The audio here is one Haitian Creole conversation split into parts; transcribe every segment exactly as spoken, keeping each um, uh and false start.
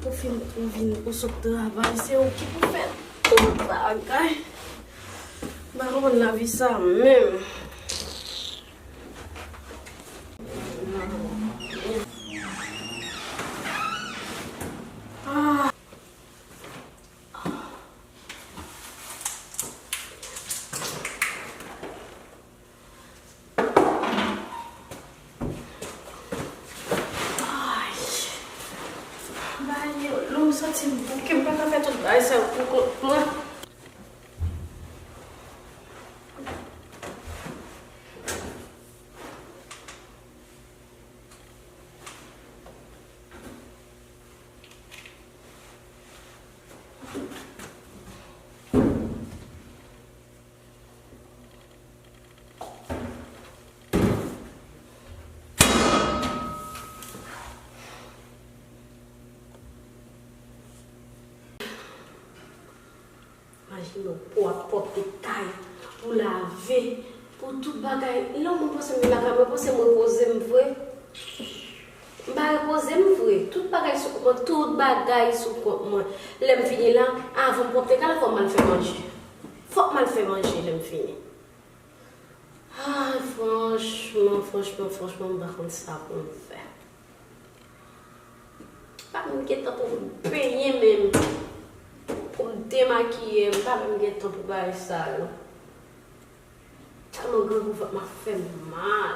Ou fin, ou vin, ou sot travay, se ou ki pou fè tout bagay. M pa konprann lavi sa menm. Ah. Ay. Bagay yo lou, m santi m bouke, m pa ka fè tout bagay sa yo pou kont mwen. Imajine w pou w ap pwòpte kay, pou w lave, pou tout bagay. Lè w mwen panse m vin lakay mwen, panse m repoze m vre. M pa repoze m vre. Tout bagay sou kont mwen, tout bagay sou kont mwen. Lè m fini la, avan m pwòpte kay la, fò m al fè manje. Fò m al fè manje lè m fini. Ay, franchman, franchman, franchman, m pa konn sa pou m fè. Pa menm gen tan pou m benyen menm, pou m demakiye, m pa menm gen tan pou bagay sa yo. Tèlman grangou vant m ap fè m mal.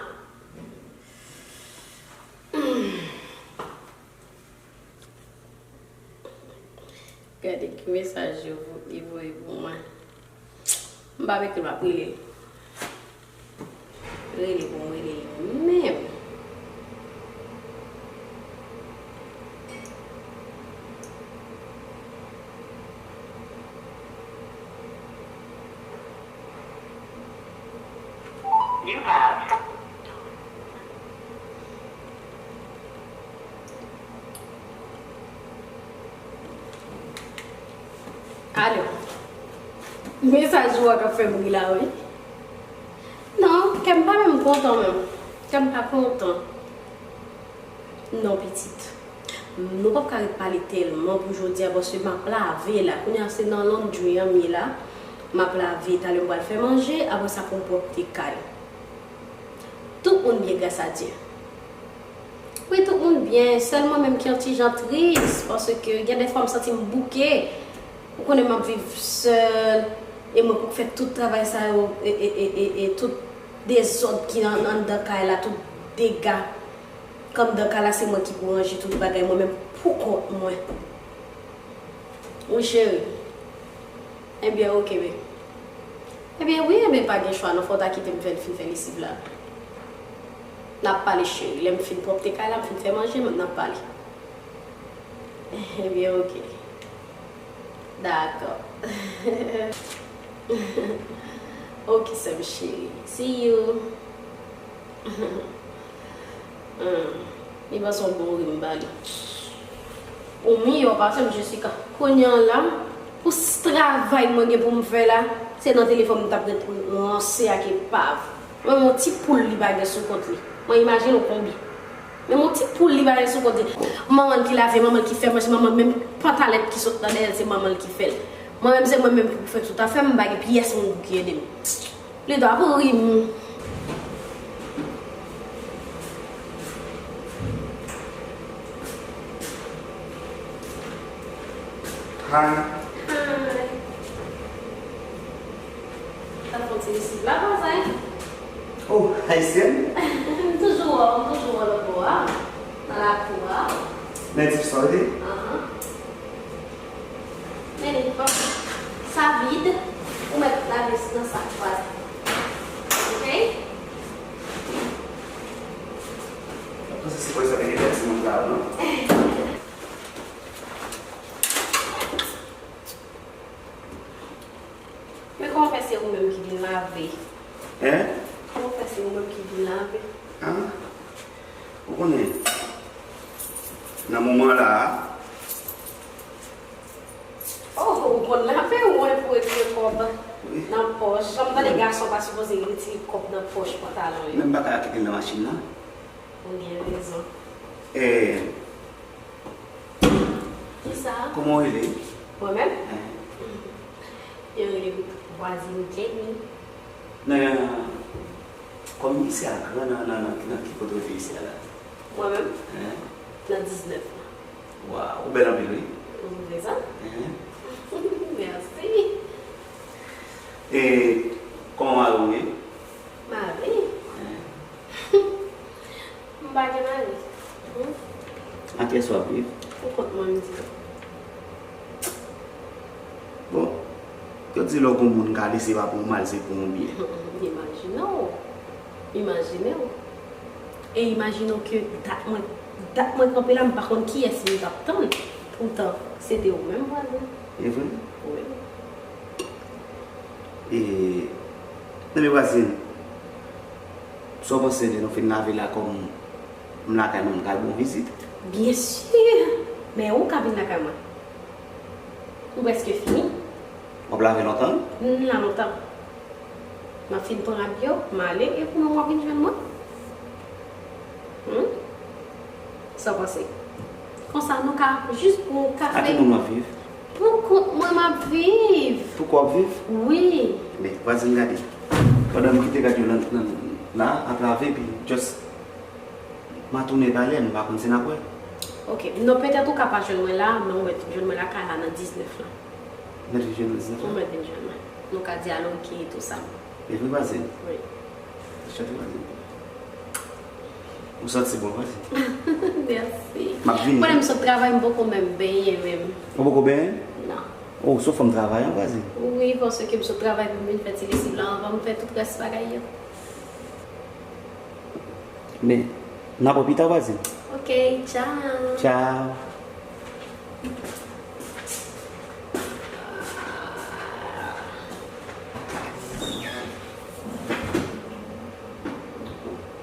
Hmm. Gade ki mesaj yo vo-, li voye pou mwen. M pa mete m ap rele l. Rele pou m rele l menm. You have Alo. Mesaj ou a k ap fè m ri la, wi. Non, kè m pa menm kontan menm. Kè m pa kontan. Non, pitit. Nou p ap ka ret pale tèlman pou jodi a, paske m ap lave la. Kounye a, se nan laundry an m ye la. M ap lave, talè m pral fè manje, apre sa pou m pwòpte kay. Tout moun byen, gras a Dye. Wi, tout moun byen, sèl mwen menm ki yon ti jan tris, paske gen de fwa m santi m bouke. Ou konnen m ap viv sèl, e mwen pou k fè tout travay sa yo, e, e, e, e, e tout dezòd ki an-, anndan kay la, tout dega k anndan kay la, se mwen ki pou ranje tout bagay, mwen menm pou kont mwen. Wi, cheri. Ebyen, oke, baby. Ebyen, wi, ebyen, pa gen chwa, non, fò w ta kite m fè l fin fè lesiv la. N ap pale, cheri. Lè m fin pwòpte kay la, m fin fè manje, n ap pale. Ebyen, oke. Dakò. Oke, sè m cheri. See you. Hmm. Li pa son bon ri m ba li. Ou miyò pase m, Jessica. Kounye a la, pou s-, travay mwen gen pou m fè la, se nan telefòn m t ap ret ranse ak epav. Mwen, yon ti poul li pa gen sou kont li. Mwen, imajine w konbyen. Men yon ti poul li pa gen sou kont li. Manman l ki lave, manman l ki fè manje, manman l menm pantalèt ki sot nan dèyè l, se manman l ki fè l. Mwen menm, se mwen menm ki pou fè tout afè m, m pa gen pyès moun pou ki ede m. Li t ap ri m. Hi. Hi. Sa fè yon ti lesiv la, vwazen. Oh, ayisyèn? M toujou wè w, m toujou wè w lòtbò a, nan lakou a. Mèsi, sa w di? Ahan. Men li, bon, sa vid, ou mèt lave nan sak vwazen. Oke? Mwen panse se pou sa te gen timoun la, non? Men kòman fè se ou menm ki vin lave? Hein? Kòman fè se ou menm ki vin lave? Ah, ou konnen, nan moman la a. Oh, ou konn lave, ou wè pou retire kòb nan pòch. Jan m tande gason pa sipoze retire kòb nan pòch pantalon yo. Men m pa ka kite l nan machin nan. Ou gen rezon. E, m Kòman w rele? Mwen menm? Hein? Yo rele m vwazin Jenny. Nan, kòm isi a gran, nan, nan, nan, nan ki kote w te isi a la? Mwen menm? Hein? Nan diznèf la. Waw, ou bèl anpil, wi. Ou vle sa? Hein? Mèsi. E kòman mari w ye? Mari? Hein? M pa gen mari. Hmm? Ak kiyès w ap viv? Pou kont mwen, m di. Bon, yo di lè w gon moun ka li, se pa pou yon mal, se pou yon byen. Imajine w. Imajine w. E imajine w ke dat mwen, dat mwen kanpe la, m pa konn kiyès m t ap tann. Poutan, se te ou menm, vwazin. E vre? Wi. E, men vwazin, sa w panse de nou fin lave la kòm m lakay mwen, m ka al ba w vizit? Byen si! Men ou ka vin lakay mwen. M prèske fini. W ap lave lontan? M la lontan. M ap fin pran abi yo, m ale, epi w ap vin jwenn mwen. Hmm? Sa w panse? Konsa, nou ka jis pran yon kafe. Ak ki moun w ap viv? Pou kont mwen, m ap viv. Pou kont w ap viv? Wi. Men, vwazin, gade. Pandan m kite rad yo nan, nan, la, ap lave, epi just, m a tounen talè, m pa konn si n ap wè. Ok. Non, petèt ou ka pa jwenn mwen la, men ou mèt vin jwenn mwen lakay la nan diznèf la. Mèt vin jwenn mwen diznèf la? Ou mèt vin jwenn mwen. Nou ka dyaloge e tou sa. E vre, vwazin? Wi. Chante, vwazin. Ou santi bon, vwazin. Mèsi. M ap vini. Mwen, m sot travay, m poko menm benyen menm. Ou poko benyen? Non. Oh, se yon fanm travayan, vwazin. Wi, paske m sot travay pou m vin fè ti lesiv la anvan m fè tout rès bagay yo. Men, n ap wè pita, vwazin. Ok, tchao. Tchao.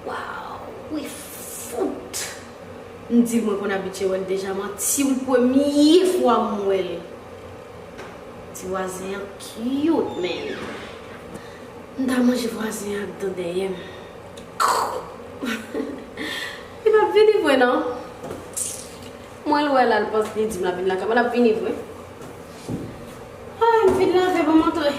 Waw, wi fout. M di l mwen konn abitye wè l deja, manti wi, premye fwa m wè l. Ti vwazen an cute, man. M ta manje vwazen an ak dan dèyè m. Li p ap vini vre non. Mwen l wè la, l panse li di m l ap vin lakay mwen, l ap vini vre. Ay, m fin lave, ban m antre.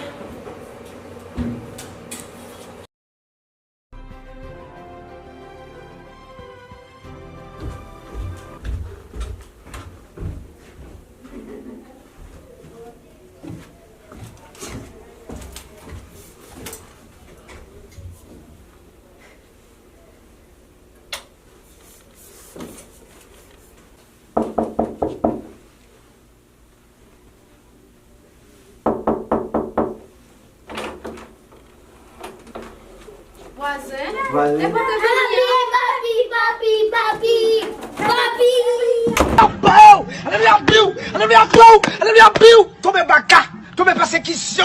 Vwazen. Vwazen. Depi w te vini an. Papi, papi, papi, papi, papi. Alelouya, biw. Alelouya, biw. Alelouya, biw. Tonbe baka. Tonbe pèsekisyon.